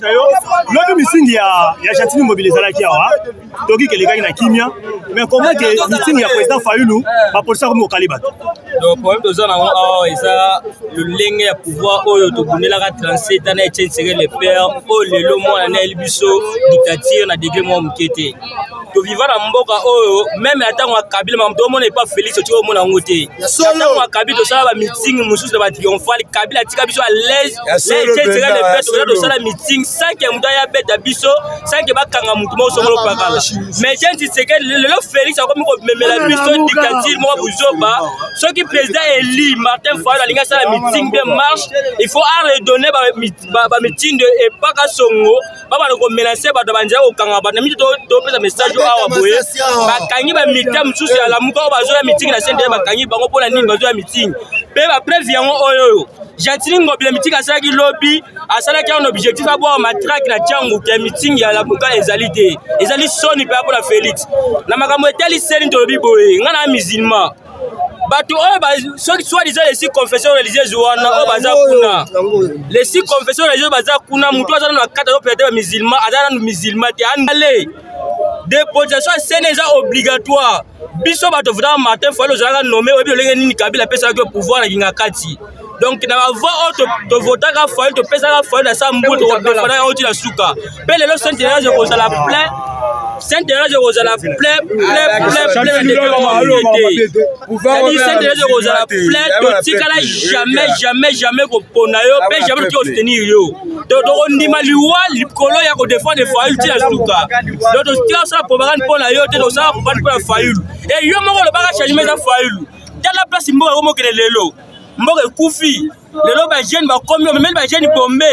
Na yo lobi misingi ya Gentiny Ngobila ezalaki awa, toki kelekaki na kimia, mais comment que meeting ya président Fayulu, bapolisi akomi kokali bato? Donc problème toza nango awa eza lolenge ya pouvoir oyo tobundelaka 37 ans na Etienne Tshisekedi le père, oyo lelo mwana na yeli biso dictature na degré moko moke te. Toviva na mboka oyo, même na ntango ya Kabila, makambo toomona epa Félix, otika omona yango te. Na ntango ya Kabila, tosala bameeting mosusu na batriomphale. Kabila atika biso à l'aise. Na Etienne Tshisekedi le père, tokoza tosala meeting sans que moto aya beta biso, sans que bakanga motu moko songolo pakala. Mais Etienne Tshisekedi, lelo Félix akomi komemela biso dictature moko buzoba. Soki président eli Martin Fayulu alingi asala meeting bien marche, il faut aredonner bamitindo epaka songo, babana komenacer bato, banzela kokanga bato na miti. Topesa message awa boye: bakangi bamilitaire mosusu ya Lamuka oyo bazoya meeting na CNDR. Bakangi bango mpona nini? Bazoya meeting mpe bapreuve yango oyo Gentiny Ngobila, meeting asalaki lobi, asalaki yango na objectif abwaka matraque na Tshangu ke meeting ya Lamuka ezali te. Ezali soni mpe mpona Félix. Na makambo etali CENI, tolobi boye: ngai na musulman, bato oyo soki soi-disant les six confessions religieuses wana oyo baza kuna, les six confessions religieuses baza kuna, motu aza nanu na kati azopela te bamusulman, aza nanu musulman te. Ale, déposition ya CENI eza obligatoire. Biso bato votaka Martin Fayulu, ozalaka nommé, oyebi lolenge nini Kabila apesaki yo pouvoir na kinga kati. Donc na bavoix oyo tovotaka Fayulu, topesaka Fayulu na sa mbula, tokodefana yango ti na suka. Mpe lelo Sainte Thérèse ekozala plein, Sainte Thérèse ekozala plein, plein, plein, plein na degré te. C'est-à-dire Sainte Thérèse ekozala plein. Totikala jamais, jamais, jamais kopona yo, mpe jamais toki kosoutenir yo. Donc tokondima liwa likolo ya kodefendre Fayulu ti na suka. Donc totika kosala propagande mpo na yo te, tosala propagande mpo na Fayulu. E yo moko olobaka changement eza Fayulu. Tala place mboka ekomokende lelo. Mboka ekufi lelo, bajeune bakomi omemeli bajeune bombe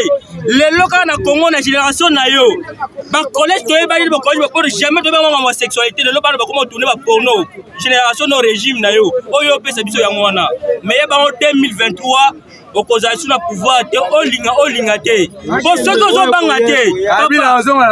lelo kaka na Congo. Na génération na yo, bacollège toyebani, bacollège bapoto, jamais toyebaka makambo ya sexualité. Lelo bana bakoma kotourner baporno. Génération no régime na yo oyo opesa biso yango wana. Mais ye bango, 2023 okozala su na pouvoir te, olinga olinga te. Po soki ozobanga te,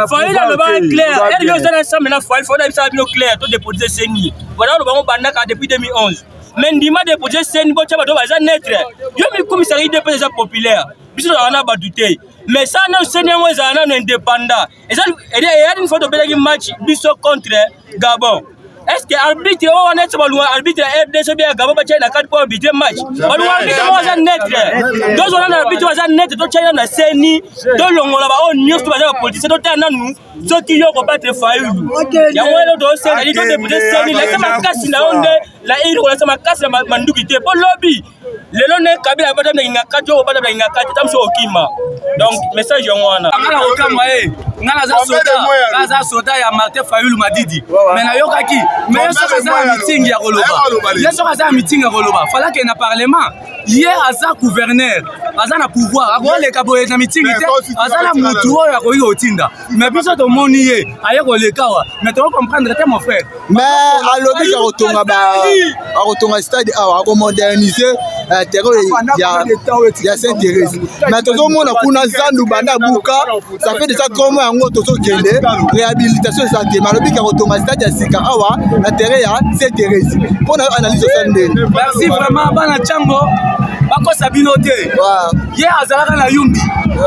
Fayulu alobaka clair ere yo oza na ensemble na Fayulu. Fayulu ayebisaka bino clair: todéposer CENI. Voilà, olobango bandaka depuis 2011, mais ndima déposer CENI, botya bato baza neutre. Yo mikumisaka UDPS eza populaire, biso tozalaka na bato te. Mais sa nano CENI yango ezala nano indépendant. Eyadi une fois tobetaki match biso contre Gabon, est ce que arbitre oyo wana eti balunga arbitre ya RDC bien ya Gabon, batyai na kati mpo arbitre match? Balunga arbitre moko aza neutre. Tozwa nano arbitre oyo aza neutre, totyai nano na CENI, tolongola baoyo nyonso baza bapoliticien. Totala nanu soki yo kobattre Fayulu. Yango wana tosenga li todéposer CENI. Lakisa makasi na yo nde la iri, kolakisa makasi na manduki te. Mpo lobi lelo nde Kabila abata na kati, oyo obata na kati ta mosu okima. Donc message yango wana. Nga na kokamwa ye. Nga naza soda ya Martin Fayulu Madidi, mais nayokaki, mais ye soki aza na meeting ya koloba, ye soki aza na meeting ya koloba, falake na parlement. Ye aza gouverneur, aza na pouvoir, akoleka boye na meeting te. Aza na mutu oyo akoki kotinda. Mais biso tomoni ye aye koleka awa, mais tokocomprendre te, mon frère. Mais alobi akotonga, akotonga stade awa, akomoderniser terrain ya Saint Thérèse. Mais tozomona kuna zandu banda buka, ça fait déjà 3 mois yango tozokende, réhabilitation eza te. Mais alobi akotonga stade ya sika awa na terrain ya Saint Thérèse. Mpo na yo, analyse osali ndeni? Merci vraiment. Bana Ntiango, bakosa bino te. Ye azalaka na Yumbi,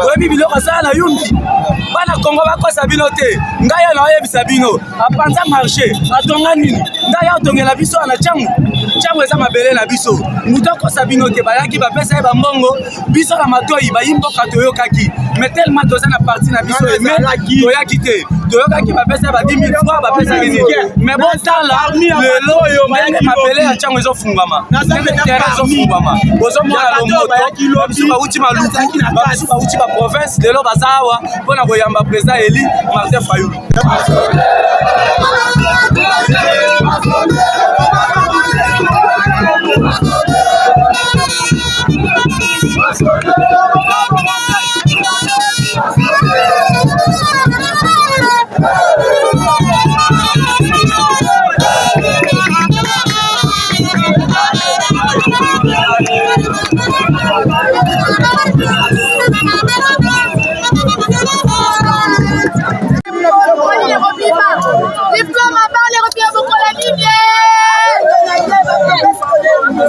oyebi biloko asala na Yumbi. Bana Kongo, bakosa bino te. Ngai oyo naoyebisa bino, apanza marché, atonga nini? Ngai atongela biso na Ntiango. Ntiango eza mabele na biso. Moto akosa bino te. Bayaki, bapesa ye bambongo. Biso na matoi bayi mboka toyokaki, mais tellement toza na parti na biso eme, toyaki te. Toyokaki bapesa ye ba 10 000 francs, bapesaki nini? Mais botala lelo ndenge mabele ya Ntiango ezofungwama, ndenge terrain ezofungwama. Bozomona lomoto, babiso bauti Maluku, babiso bauti baprovince, lelo baza awa mpona koyamba président élu Martin Fayulu. Diplôme à part les repères bokola nini?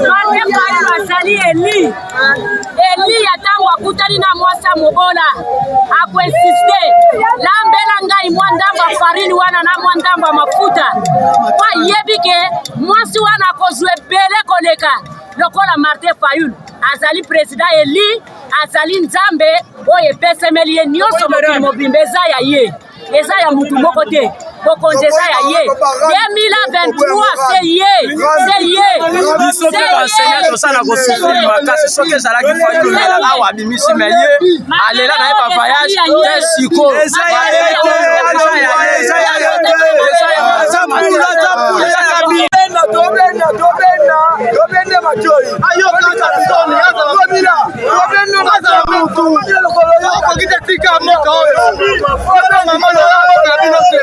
Martin Fayulu azali élu, élu ya ntango. te, lambela ngai mwa ndambo ya farine wana na mwa ndambo ya mafuta, po ayebi ke mwasi wana akozwa ebele koleka. Lokola Martin Fayulu azali president eli, azali Nzambe oyo epesemeli ye nyonso, mokili mobimba eza ya ye, eza ya mutu moko te, bokonzi eza ya ye. 2023 se ye, se ye. Biso mpe baenseignant tosala kosufrir makasi. Soki ezalaki Fayulu lela awa abimisi, me ye alela na ye bavoyage te. Sikoyo eza ya ye te, eza ya ye te, eza Kabila. Tobenda, tobenda, tobenda matoi. Azala mutu okoki te, tika mboka oyo, mama mboka na bino te.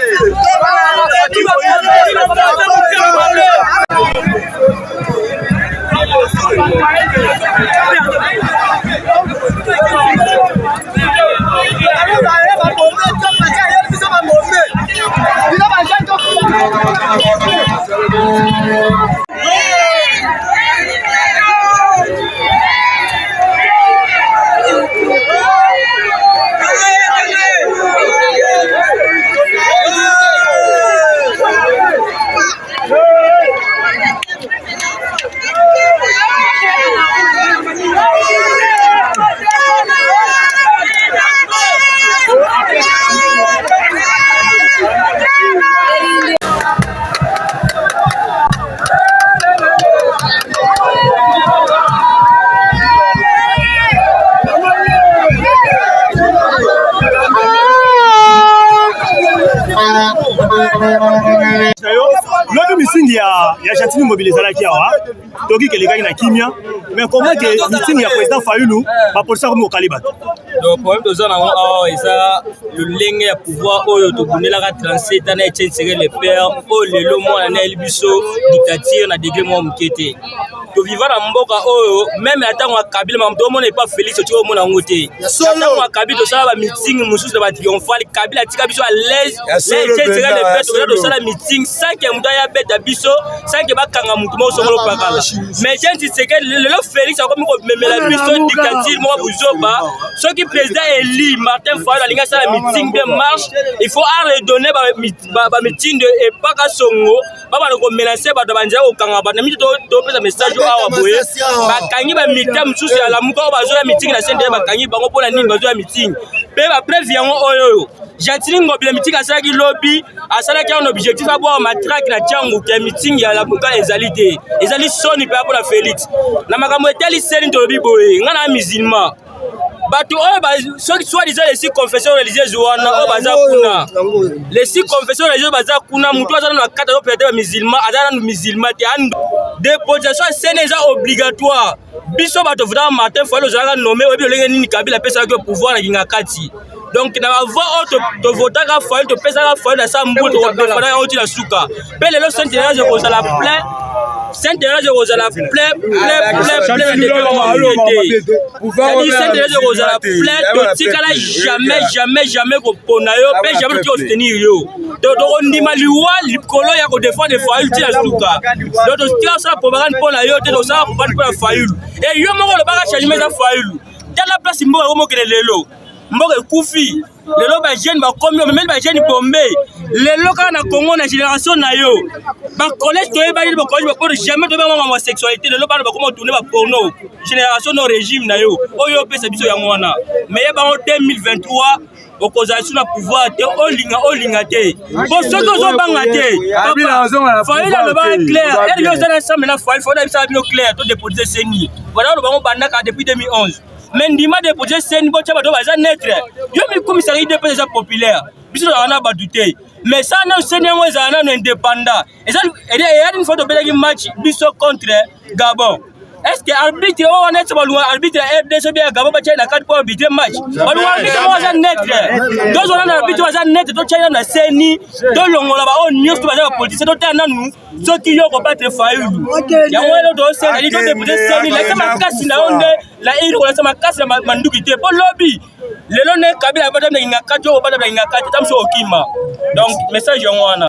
Lobi meeting ya Gentiny Ngobila ezalaki awa, toki kelekaki na kimia, mais comment ke meeting ya président Fayulu, bapolisi akomi kokali bato? Donc problème toza nango awa eza lolenge ya pouvoir oyo tobundelaka 37 ans na Etienne Tshisekedi le père, oyo lelo mwana na ayeli biso dictature na degré moko moke te. Toviva na mboka oyo, même na ntango ya Kabila, makambo toomona epa Félix otika omona yango te. Na ntango ya Kabila tosala bameeting mosusu na batriomphale, Kabila atika biso à l'aise. Na Etienne Tshisekedi le père tokoza tosala meeting sans que moto aya beta biso, sans que bakanga motu moko songolo pakala. Mais Etienne Tshisekedi, lelo Félix akomi komemela biso dictature moko buzoba. Soki président eli Martin Fayulu alingi asala meeting bien marche, il faut aredonner bameeting epaka songo, babana komelanse bato banzela, kokanga bato na miti. Topesa message awa boye: bakangi bamilitaire mosusu ya Lamuka oyo bazoya meeting na CNDR. Bakangi bango mpona nini? Bazoya meeting mpe bapreuve yango oyo Gentiny Ngobila, meeting asalaki lobi, asalaki yango na objectif abwaka matraque na Tshangu ya meeting ya Lamuka ezali te. Ezali soni mpe mpona Félix. Na makambo etali CENI, tolobi boye: ngai na musulman, bato oyo soki soi-disant les six confessions religieuses wana oyo baza kuna, les six confessions religieuses baza kuna, motu aza nanu na kati azopela te bamusulman, aza nanu musulman te. Déposition ya CENI eza obligatoire. Biso bato votaka Martin Fayulu, ozalaka nommé, oyebi lolenge nini Kabila apesaki yo pouvoir na kinga kati. Donc na bavoix oyo tovotaka Fayulu, topesaka Fayulu na sa mbu, tokodefanda yango ti na suka. Mpe lelo Sainte Thérèse ekozala plein, Sainte Thérèse ekozala plein, plein, plein, plein na degré te. C'est-à-dire Sainte Thérèse ekozala plein. Totikala jamais, jamais, jamais kopona yo, mpe jamais toki kosoutenir yo. Donc tokondima liwa likolo ya kodefendre Fayulu ti na suka. Donc totika kosala propagande mpo na yo te, tosala propagande mpo na Fayulu. E yo moko olobaka changement eza Fayulu. Tala place mboka ekomokende lelo, mboka ekufi lelo, bajeune bakomi omemeli bajeune bombe lelo kaka na Congo. Na génération na yo, bacollège toyebani, bacollège bapoto, jamais toyebaka makambo ya sexualité. Lelo bana bakoma otourne baporno. Génération no régime na yo oyo opesa biso yango wana. Mais ye bango 2023 okozala su na pouvoir te, olinga olinga te, po soki ozobanga te. Fayulu alobaka clair ere yo oza na ensemble na Fayulu. Fayulu ayebisaka bino clair: todéposer CENI. Voilà, oloba ngo bandaka depuis 2011, mais ndima déposer CENI, botya bato baza neutre. Yo mikumisaka UDPS eza populaire, biso tozalaka na bato te, mais sa nano CENI yango ezala nano indépendant. Eza eyali une fois tobetaki match biso contre Gabon, est ce que arbitre oyo wana ete balunga arbitre ya RDC bien ya Gabon batiai na kati mpo arbitre match? Balunga arbitre moko aza neutre. Tozwa nano arbitre oyo aza neutre, totiai nano na CENI, tolongola baoyo nyonso to baza bapoliticien, totala nanu soki yo kobattre Fayulu. Yango wana tosenga todéposer CENI. Lakisa makasi na yo nde la iri, kolakisa makasi na manduki te, mpo lobi lelo nde Kabila abata na kinga kati, oyo obata na kinga kati ta mosu okima. Donc message yango wana.